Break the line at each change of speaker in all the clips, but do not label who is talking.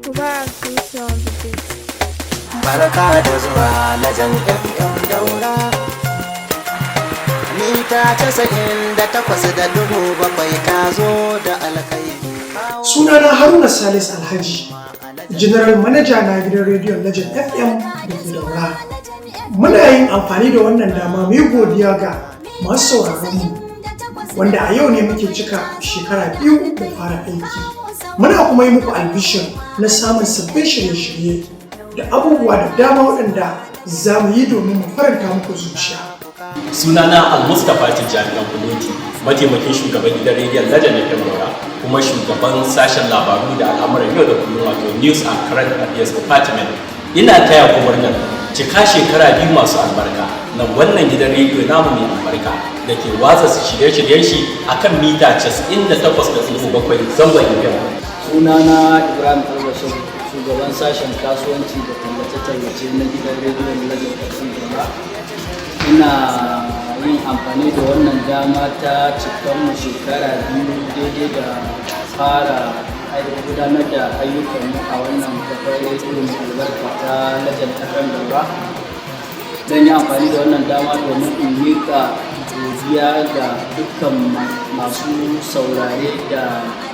Mubarak Duty on the beat.
Barka da zuwa Legend FM Daura. Mita 98.7 ta zo da alkhairi.
Sunana Haruna Salis Alhaji, General Manager na gidan rediyon Legend FM da ke Daura. Muna yin amfani da wannan dama mu yi godiya ga masu sauraronmu, wanda a yau ne muke cika shekara 2 da fara aiki. Muna kuma yi muku albishir na samun sabbin shirye-shirye da abubuwa da dama waɗanda za mu yi domin mu faranta muku zuciya.
Sunana Almustapha Tijjani Dan Kuloti, mataimakin shugaban gidan rediyon Legend FM Daura, kuma shugaban sashen labaru da al'amuran yau da kullum, wato News and Current Affairs Department. Ina taya ku murnar cika shekara 2 masu albarka na wannan gidan rediyo namu mai albarka da ke watsa shirye-shiryen shi akan mita 98.7 zangon FM.
Sunana Ibrahim Albashir, shugaban sashen kasuwanci da tallace-tallace na gidan rediyon Legend FM Daura. Ina yin amfani da wannan dama ta cikanmu shekara 2 daidai da fara gudanar da ayyukanmu a wannan kafar rediyo mai albarka ta Legend FM Daura. Zan yi amfani da wannan dama domin in miƙa godiya ga dukkan masu saurare da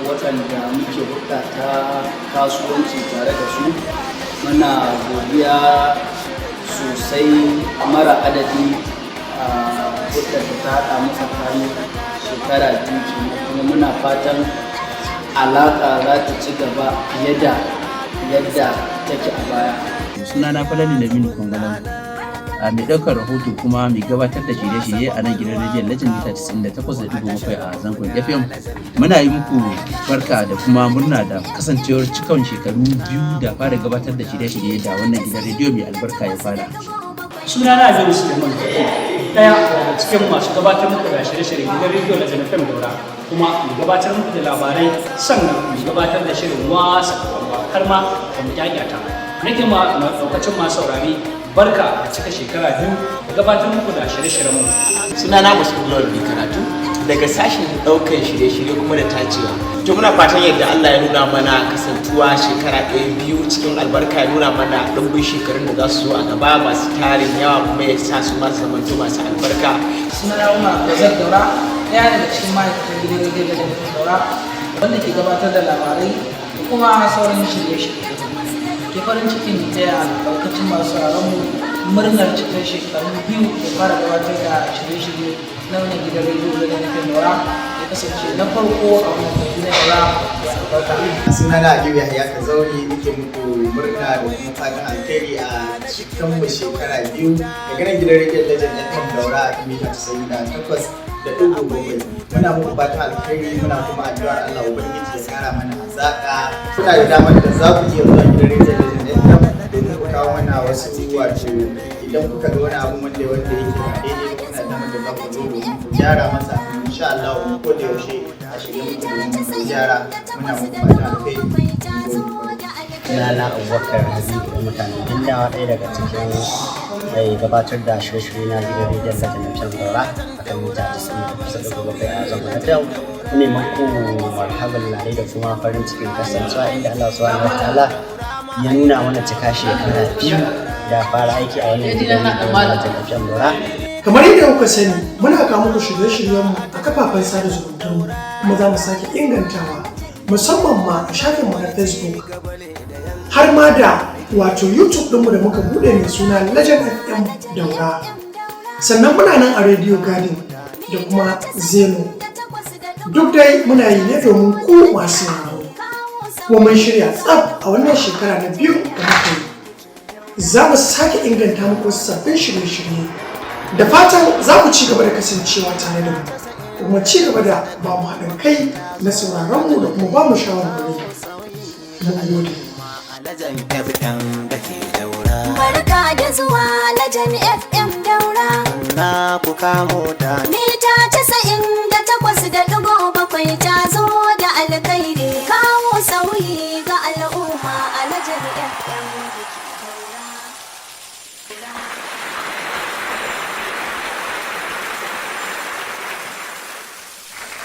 waɗanda muke hulɗa ta kasuwanci tare da su. Muna godiya sosai mara adadi a hulɗar da ta haɗa mu tsakanin shekara 2 kenan, kuma muna fatan alaƙa za ta ci gaba fiye da yadda take a baya.
Sunana Falalu Laminu Kwangalan, a mai ɗaukar rahoto kuma mai gabatar da shirye-shirye a nan gidan rediyon Legend mita 98.7 a zangon FM. Muna yi muku barka da kuma murna da kasancewar cikon shekaru 2 da fara gabatar da shirye-shirye da wannan gidan rediyo mai albarka ya fara.
Sunana Aminu Suleiman, daya daga cikin masu gabatar muku da shirye-shirye gidan rediyo na FM Daura, kuma mu gabatar muku da labarai, sannan mu gabatar da shirin wasa kwakwalwa, har ma da mu kyakyata. Nake ma daukacin masu saurari barka da cika shekara 2 da gabatar muku da shirye-shiryen mu.
Sunana Masud Lawal mai karatu daga sashen ɗaukar shirye-shirye kuma da tacewa. To, muna fatan yadda Allah ya nuna mana kasantuwa shekara ɗaya biyu cikin albarka, ya nuna mana ɗumbin shekarun da za su zo a gaba masu tarin yawa, kuma ya sa su masu zamanto masu albarka.
Sunana Umar Abdulrazak Daura, ɗaya daga cikin ma'aikatan gidan rediyon Legend Daura, wanda ke gabatar da labarai da kuma sauran shirye-shirye. Ke farin cikin taya daukacin masu sauraron mu murnar cikar shekaru 2 da fara gabatar da shirye-shirye na wannan gidan rediyo Legend FM Daura, ya kasance na farko a wannan gari na Daura da albarka.
Sunana Aliyu Yahya Kazauri, nake muku murna da kuma fatan alheri a cikin mu shekara 2 daga nan gidan rediyon Legend FM Daura a mita 98.7. Muna muku fatan alheri, muna kuma addu'ar Allah Ubangiji ya kara mana hazaka. Kuna da damar da za ku iya zuwa gidan rediyon Legend FM domin ku kawo mana wasu, wato idan kuka ga wani abu wanda yake ba daidai ba, kuna da damar da za ku zo domin ku gyara masa. Insha Allah mu ko da yaushe a shirye muke domin ku gyara. Muna muku fatan alheri.
Sunana Abubakar Habibu da mutanen Bindawa, ɗaya daga cikin mai gabatar da shirye-shirye na gidan rediyon Legend FM Daura a kan mita 98.7 a zangon FM. Ne muku marhaban lalai da kuma farin cikin kasancewa inda Allah Subhanahu wa Ta'ala ya nuna mana cika shekara 2 da fara aiki a wannan gidan rediyon Legend FM Daura.
Kamar yadda kuka sani, muna kawo muku shirye-shiryenmu a kafafen sada zumuntarmu, kuma za mu sake ingantawa, musamman ma a shafinmu na Facebook, har ma da wato YouTube ɗinmu da muka buɗe mai suna Legend FM Daura. Sannan muna nan a Radio Garden da kuma Zeno. Duk dai muna yi ne domin ku masu sauraro. Kuma mun shirya tsaf a wannan shekara na biyu da muka yi. Za mu sake inganta muku wasu sabbin shirye-shirye. Da fatan za ku ci gaba da kasancewa tare da mu, kuma ci gaba da ba mu haɗin kai na sauraron mu da kuma ba mu shawarwari. Mun gode.
Legend FM da ke Daura.
Barka da zuwa Legend FM Daura.
Na ku kamo ta.
Mita 98.